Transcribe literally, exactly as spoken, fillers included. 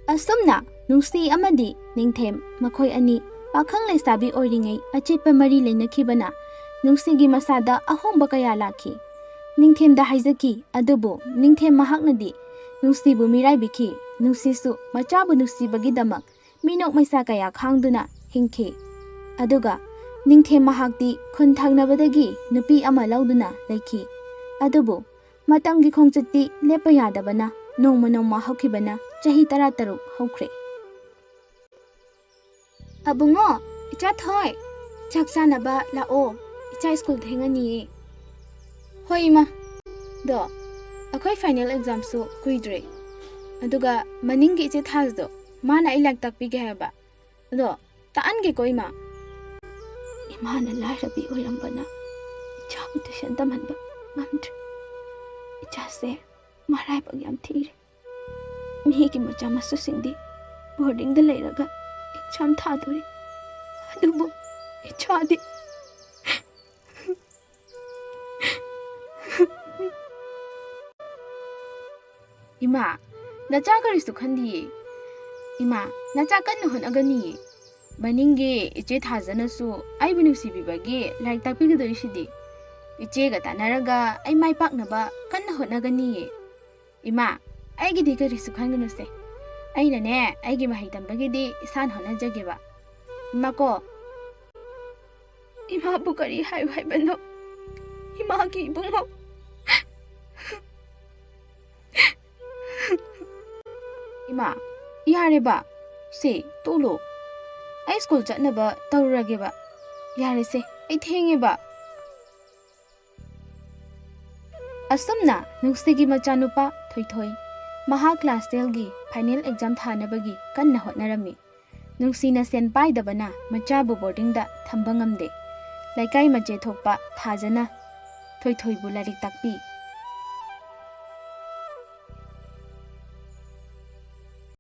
ꯑꯁꯨꯝꯅ ꯅꯨꯡꯁꯤ ꯑꯃꯗꯤ ꯅꯤꯡꯊꯦꯝ ꯃꯈꯣꯏ ꯑꯅꯤ ꯄꯥꯈꯪ ꯂꯩꯁꯥꯕꯤ ꯑꯣꯏꯔꯤꯉꯩ ꯑꯆꯦꯠꯄ ꯃꯔꯤ ꯂꯩꯅꯈꯤꯕꯅ ꯅꯨꯡꯁꯤꯒꯤ ꯃꯁꯥꯗ ꯑꯍꯣꯡꯕ ꯀꯌꯥ ꯂꯥꯛꯈꯤ꯫ ꯅꯤꯡꯊꯦꯝꯗ ꯍꯥꯏꯖꯈꯤ, ꯑꯗꯨꯕꯨ ꯅꯤꯡꯊꯦꯝ ꯃꯍꯥꯛꯅꯗꯤ ꯅꯨꯡꯁꯤꯕꯨ ꯃꯤꯔꯥꯏꯕꯤꯈꯤ꯫ ꯅꯨꯡꯁꯤꯁꯨ ꯃꯆꯥꯕꯨ ꯅꯨꯡꯁꯤꯕꯒꯤꯗꯃꯛ ꯃꯤꯅꯣꯛ ꯃꯩꯁꯥ ꯀꯌꯥ ꯈꯥꯡꯗꯨꯅ ꯍꯤꯡꯈꯤ꯫ ꯑꯗꯨꯒ ꯅꯤꯡꯊꯦꯝ ꯃꯍꯥꯛꯇꯤ ꯈꯨꯟ ꯊꯪꯅꯕꯗꯒꯤ ꯅꯨꯄꯤ ꯑꯃ ꯂꯧꯗꯨꯅ ꯂꯩꯈꯤ꯫ ꯑꯗꯨꯕꯨ ꯃꯇꯝꯒꯤ ꯈꯣꯡꯆꯠꯇꯤ ꯂꯦꯞꯄ ꯌꯥꯗꯕꯅ ꯅꯣꯡꯃ ꯅꯣꯡꯃ ꯍꯧꯈꯤꯕꯅ ꯆꯍꯤ ꯇꯔꯥ ꯇꯔꯨꯛ ꯍꯧꯈ꯭ꯔꯦ꯫ "ꯑꯕꯨꯡꯉꯣ, ꯏꯆꯥ ꯊꯣꯏ, ꯆꯥꯛ ꯆꯥꯅꯕ ꯂꯥꯛꯑꯣ, ꯏꯆꯥ ꯁ꯭ꯀꯨꯜ ꯊꯦꯡꯉꯅꯤꯌꯦ꯫" "ꯍꯣꯏ ꯏꯃꯥ꯫ ꯑꯗꯣ ꯑꯩꯈꯣꯏ ꯐꯥꯏꯅꯦꯜ ꯑꯦꯛꯖꯥꯝꯁꯨ ꯀꯨꯏꯗ꯭ꯔꯦ꯫ ꯑꯗꯨꯒ ꯃꯅꯤꯡꯒꯤ ꯏꯆꯦ ꯊꯥꯖꯗꯣ, ꯃꯥꯅ ꯑꯩ ꯂꯥꯏꯔꯤꯛ ꯇꯥꯛꯄꯤꯒꯦ ꯍꯥꯏꯕ꯫ ꯑꯗꯣ ꯇꯥꯛꯍꯟꯒꯦꯀꯣ ꯏꯃꯥ꯫" "ꯏꯃꯥꯅ ꯂꯥꯏꯔꯕꯤ ꯑꯣꯏꯔꯝꯕꯅ ꯏꯆꯥꯕꯨ ꯇ꯭ꯌꯨꯁꯟ ꯇꯝꯍꯟꯕ ꯉꯝꯗ꯭ꯔꯦ꯫ ꯏꯆꯥꯁꯦ ꯃꯔꯥꯏꯕꯛ ꯌꯥꯝ ꯊꯤꯔꯦ꯫ ꯃꯤꯒꯤ ꯃꯆꯥ ꯃꯁꯨꯁꯤꯡꯗꯤ ꯕꯣꯔꯗꯤꯡꯗ ꯂꯩꯔꯒ ꯑꯦꯛꯖꯥꯝ ꯊꯥꯗꯣꯔꯤ꯫ ꯑꯗꯨꯕꯨ ꯏꯆꯥꯗꯤ" "ꯏꯃꯥ, ꯅꯆꯥ ꯀꯔꯤꯁꯨ ꯈꯟꯗꯤꯌꯦ꯫ ꯏꯃꯥ, ꯅꯆꯥ ꯀꯟꯅ ꯍꯣꯠꯅꯒꯅꯤꯌꯦ꯫ ꯃꯅꯤꯡꯒꯤ ꯏꯆꯦ ꯊꯥꯖꯅꯁꯨ ꯑꯩꯕꯨ ꯅꯨꯡꯁꯤꯕꯤꯕꯒꯤ ꯂꯥꯏꯔꯤꯛ ꯇꯥꯛꯄꯤꯒꯗꯣꯔꯤꯁꯤꯗꯤ꯫ ꯏꯆꯦꯒ ꯇꯥꯟꯅꯔꯒ ꯑꯩ ꯃꯥꯏ ꯄꯥꯛꯅꯕ ꯀꯟꯅ ꯍꯣꯠꯅꯒꯅꯤꯌꯦ꯫ ꯏꯃꯥ, ꯑꯩꯒꯤꯗꯤ ꯀꯔꯤꯁꯨ ꯈꯟꯒꯅꯨꯁꯦ꯫ ꯑꯩꯅꯅꯦ, ꯑꯩꯒꯤ ꯃꯍꯩ ꯇꯝꯕꯒꯤꯗꯤ ꯏꯁꯥꯅ ꯍꯣꯠꯅꯖꯒꯦꯕ꯫ ꯏꯃꯥ ꯀꯣ꯫" "ꯏꯃꯥꯕꯨ ꯀꯔꯤ ꯍꯥꯏꯌꯨ ꯍꯥꯏꯕꯅꯣ? ꯏꯃꯥꯒꯤ ꯏꯕꯨꯡꯉꯣ꯫" "ꯏꯃꯥ, ꯌꯥꯔꯦꯕ꯫ ꯁꯦ, ꯇꯣꯛꯂꯣ꯫ ꯑꯩ ꯁ꯭ꯀꯨꯜ ꯆꯠꯅꯕ ꯇꯧꯔꯨꯔꯒꯦꯕ꯫ ꯌꯥꯔꯦꯁꯦ, ꯑꯩ ꯊꯦꯡꯉꯦꯕ꯫" ꯑꯁꯨꯝꯅ ꯅꯨꯡꯁꯤꯒꯤ ꯃꯆꯥꯅꯨꯄꯥ ꯊꯣꯏꯊꯣꯏ ꯃꯍꯥꯛ ꯀ꯭ꯂꯥꯁ ꯇꯦꯟꯒꯤ ꯐꯥꯏꯅꯦꯜ ꯑꯦꯛꯖꯥꯝ ꯊꯥꯅꯕꯒꯤ ꯀꯟꯅ ꯍꯣꯠꯅꯔꯝꯃꯤ꯫ ꯅꯨꯡꯁꯤꯅ ꯁꯦꯟ ꯄꯥꯏꯗꯕꯅ ꯃꯆꯥꯕꯨ ꯕꯣꯔꯗꯤꯡꯗ ꯊꯝꯕ ꯉꯝꯗꯦ꯫ ꯂꯩꯀꯥꯏ ꯃꯆꯦ ꯊꯣꯛꯄ ꯊꯥꯖꯅ ꯊꯣꯏꯊꯣꯏꯕꯨ ꯂꯥꯏꯔꯤꯛ ꯇꯥꯛꯄꯤ꯫